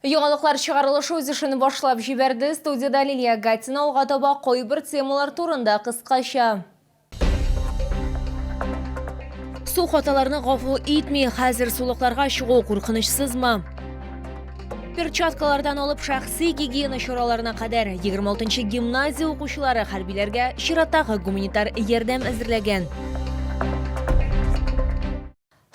Яңалыклар чыгарылышы үз эшен башлап җибәрде. Студиядә Лилия Гатина алга таба кайбер темалар турында кыскача. Су хаталарны гафу итми, хәзер сулыкларга чыгу куркынычсызмы? Перчаткалардан алып шәхси гигиена чараларына кадәр 26 нчы гимназия укучылары хәрбиләргә чираттагы гуманитар ярдәм әзерләгән.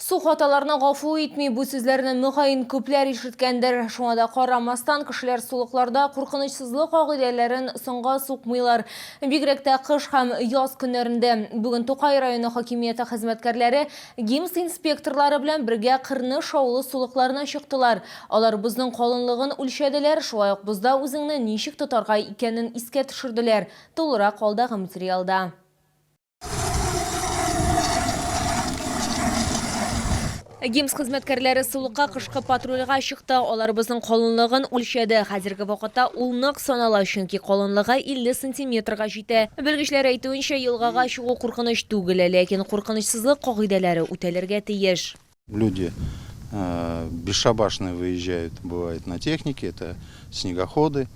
Су хаталарны гафу итми, бу сүзләрне мөгаен күпләр ишеткәндер. Шуңа да карамастан, кешеләр сулыкларда куркынычсызлык кагыйдәләрен соңга сукмыйлар. Бигрәк тә кыш һәм яз көннәрендә. Бүген Тукай районы хакимияте хезмәткәрләре ГИМС инспекторлары белән бергә Кырныш авылы сулыкларына чыктылар. Алар бозның калынлыгын үлчәделәр, шулай ук бозда үзеңне ничек тотарга икәнен искә төшерделәр. Тулырак алдагы материалда. ГИМС хезмәткәрләре сулыкка кышкы патрульгә чыкты. Алар бозның калынлыгын үлчәде. Хәзерге вакытта ул нык санала, чөнки калынлыгы 50 сантиметрга җитә. Белгечләр әйтүенчә, елгага чыгу куркыныч түгел, ләкин куркынычсызлык кагыйдәләре үтәлергә тиеш. Люди бесшабашно выезжают, бывает, на технике, это снегоходы,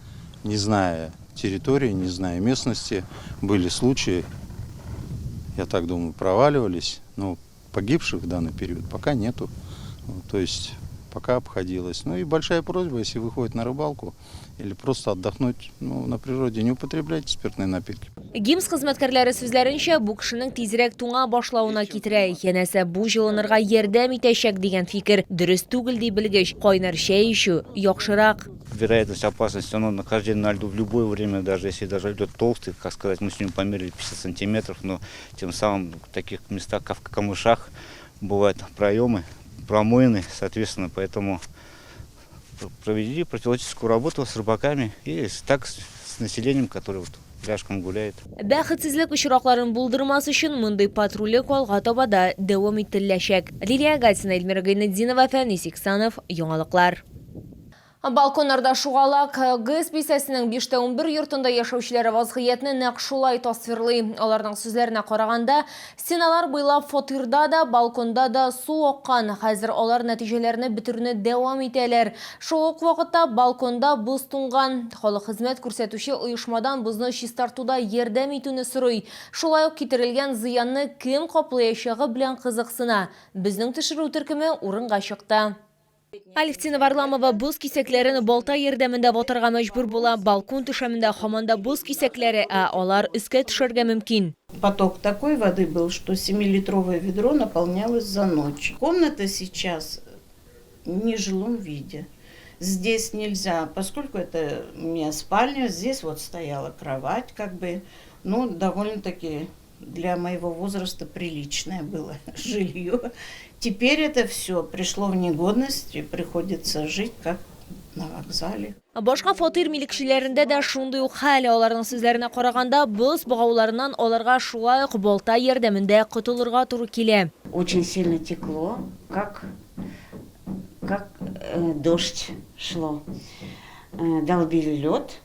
не зная территории, не зная местности. Были случаи, я так думаю, проваливались, но погибших в данный период пока нету. То есть пока обходилось. Ну и большая просьба, если выходит на рыбалку или просто отдохнуть ну, на природе, не употребляйте спиртные напитки. ГИМС хезмәткәрләре сүзләренчә, бу кешенең тизрәк туңа башлавына китерә. Янәсе, бу җылынырга ярдәм итәчәк дигән фикер дөрес түгел, ди белгеч. Кайнар чәй эчү яхшырак. Вероятность опасности, оно нахождение на льду в любое время, даже если даже лед толстый, как сказать, мы с ним померили 50 сантиметров, но тем самым в таких местах, как в камышах, бывают проемы, промоины, соответственно, поэтому провели профилактическую работу с рыбаками и так с населением, которое вот ряжком гуляет. Бәхетсезлек очракларын булдырмас өчен мондый патрульлек алга таба да дәвам ителәчәк. Лилия Гатина, Эльмира Гайнетдинова, Фәнис Иксанов, Яңалыклар. Балконнарда шугалак, ГЭС бистәсенең 5 тә 11 йортында яшәүчеләр вазгыятьне нәкъ шулай тасвирлый. Аларның сүзләренә караганда, стеналар буйлап фатирда да, балконда да су аккан. Хәзер алар нәтиҗәләрне бетерүне дәвам итәләр. Шул ук вакытта балконда боз туңган. Халык хезмәт күрсәтүче оешмадан бозны чистартуда ярдәм итүне сорый. Шулай ук китерелгән зыянны кем каплаячагы белән кызыксына. Безнең төшерү төркеме урынга чыкты. Алевтина Варламова боз кисәкләрен балта ярдәмендә ватарга мәҗбүр була. Балкон түшәмендә һаман да боз кисәкләре, ә алар өскә төшәргә мөмкин. Поток такой воды был, что семилитровое ведро наполнялось за ночь. Комната сейчас в нежилом виде. Здесь нельзя, поскольку это у меня спальня, здесь вот стояла кровать, как бы, ну, довольно-таки для моего возраста приличное было жилье. Теперь это все пришло в негодность, и приходится жить как на вокзале. Башка фатир милекчеләрендә дә шундый ук хәл. Аларның сүзләренә караганда, боз богауларыннан аларга шулай ук балта ярдәмендә котылырга туры килә. Очень сильно текло, как, как дождь шло. Долбили лед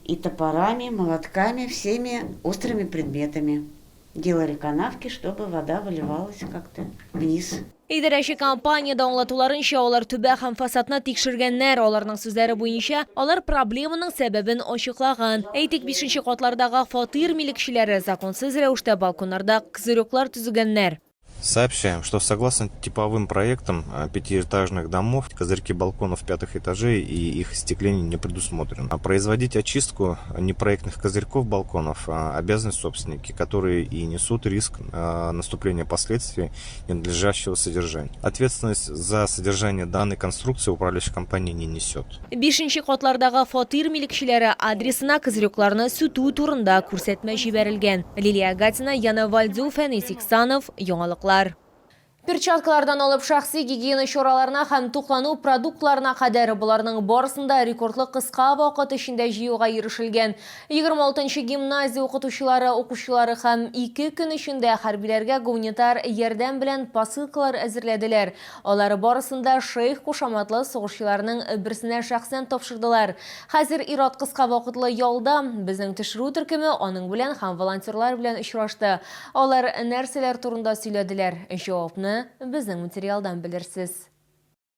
и топорами, молотками, всеми острыми предметами. Делали канавки, чтобы вода выливалась как-то вниз. Идарәче компаниядә аңлатуларынча, алар түбә һәм фасадны тикшергәннәр. Аларның сүзләре буенча, алар проблеманың сәбәбен ачыклаган. Әйтик, бишенче катлардагы фатир милекчеләре законсыз рәвештә балконнарда козыреклар төзегәннәр. Сообщаем, что согласно типовым проектам пятиэтажных домов, козырьки балконов пятых этажей и их остекление не предусмотрено. Производить очистку непроектных козырьков балконов обязаны собственники, которые и несут риск наступления последствий ненадлежащего содержания. Ответственность за содержание данной конструкции управляющая компания не несет. Бишенче катлардагы фатир милекчеләре адресына козырекларны сүтү турында күрсәтмә җибәрелгән. Лилия Гатина, Яна Вальдю, Фәнис Иксанов, Яңалыклар. Перчаткалардан алып шәхси гигиена чараларына һәм туклану продуктларына кадәр, боларның барысын да рекордлы кыска вакыт эчендә җыюга ирешелгән. 26 нчы гимназия укытучылары, укучылары һәм ике көн эчендә хәрбиләргә гуманитар ярдәм белән посылкалар әзерләделәр. Алар барысын да Шейх кушаматлы сугышчыларның берсенә шәхсән тапшырдылар. Хәзер ир-ат кыска вакытлы ялда. Безнең төшерү төркеме аның белән һәм волонтерлар белән очрашты. Алар нәрсәләр турында сөйләделәр? Җавапны безнең материалдан белерсез.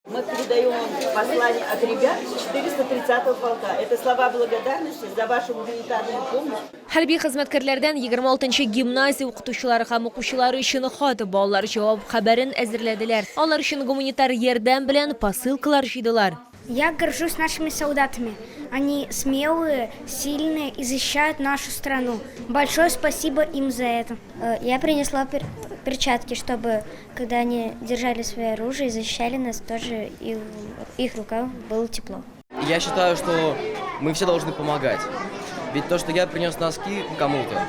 Мы передаем вам послание от ребят 430-го полка. Это слова благодарности за вашу гуманитарную помощь. Хәрби хезмәткәрләрдән 26 гимназия укытучылары һәм укучылары өчен хат, балалар җавап хәбәрен әзерләделәр. Алар өчен гуманитар ярдәм белән посылкалар җыйдылар. Я горжусь нашими солдатами. Они смелые, сильные и защищают нашу страну. Большое спасибо им за это. Я принесла перчатки, чтобы, когда они держали свое оружие и защищали нас, тоже и в их руках было тепло. Я считаю, что мы все должны помогать. Ведь то, что я принес носки кому-то,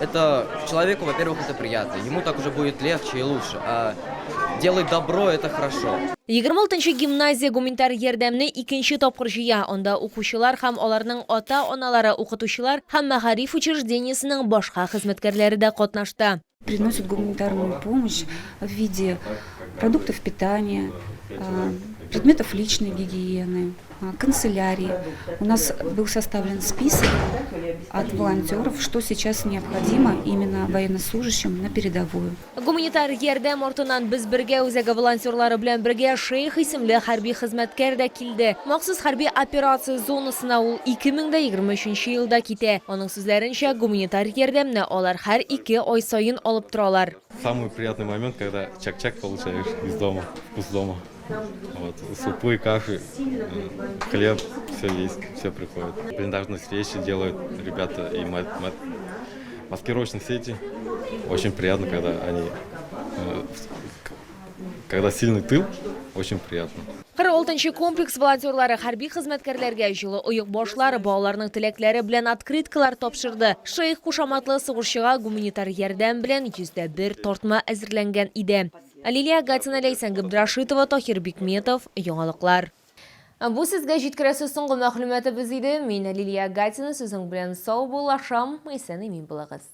это человеку, во-первых, это приятно. Ему так уже будет легче и лучше. А делать добро – это хорошо. 26 гимназия гуманитар ярдәмне икенче тапкыр җыя. Анда укучылар һәм аларның ата-аналары, укытучылар һәм мәгариф учреждениесенең башка хезмәткәрләре дә катнашты. Приносят гуманитарную помощь в виде продуктов питания, предметов личной гигиены, канцелярии. У нас был составлен список от волонтеров, что сейчас необходимо именно военнослужащим на передовую. Гуманитар ярдәм артыннан «Без бергә» үзәге волонтерлары белән бергә Шейх исемле хәрби хезмәткәр дә килде. Махсус хәрби операция зонасына ул 2023 елда китә. Аның сүзләренчә, гуманитар ярдәмне алар һәр 2 ай саен алып торалар. Самый приятный момент, когда чак-чак получаешь из дома, вкус дома. Вот, супы, каши, хлеб, все есть, все приходит. Блиндажные свечи делают ребята и маскировочные сети. Очень приятно, когда сильный тыл, очень приятно. 46 комплекс волонтерлары хәрби хезмәткәрләргә җылы оекбашлар, балаларның теләкләре белән открыткалар тапшырды. Шейх кушаматлы сугышчыга гуманитар ярдәм белән 101 тартма әзерләнгән иде. Лилия Гатина, Ләйсән Габдрашитова, Тахир Бикметов, Яңалыклар. Бу сезгә җиткерәсе соңгы мәгълүматыбыз иде. Мин Лилия Гатина сезнең белән саубуллашам. Исән имин булыгыз.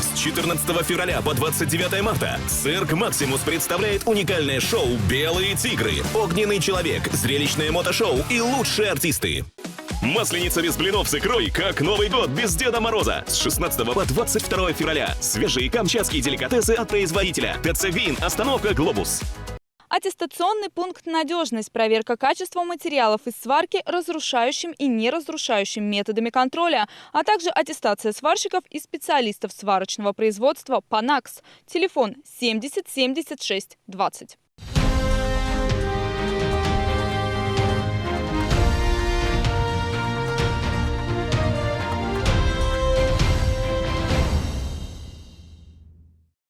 С 14 февраля по 29 марта цирк «Максимус» представляет уникальное шоу «Белые тигры», «Огненный человек», зрелищное мотошоу и лучшие артисты. Масленица без блинов с икрой, как Новый год без Деда Мороза. С 16 по 22 февраля. Свежие камчатские деликатесы от производителя. ТЦ «Вин», остановка «Глобус». Аттестационный пункт «Надежность». Проверка качества материалов из сварки разрушающим и неразрушающим методами контроля, а также аттестация сварщиков и специалистов сварочного производства «Панакс». Телефон 70 76 20.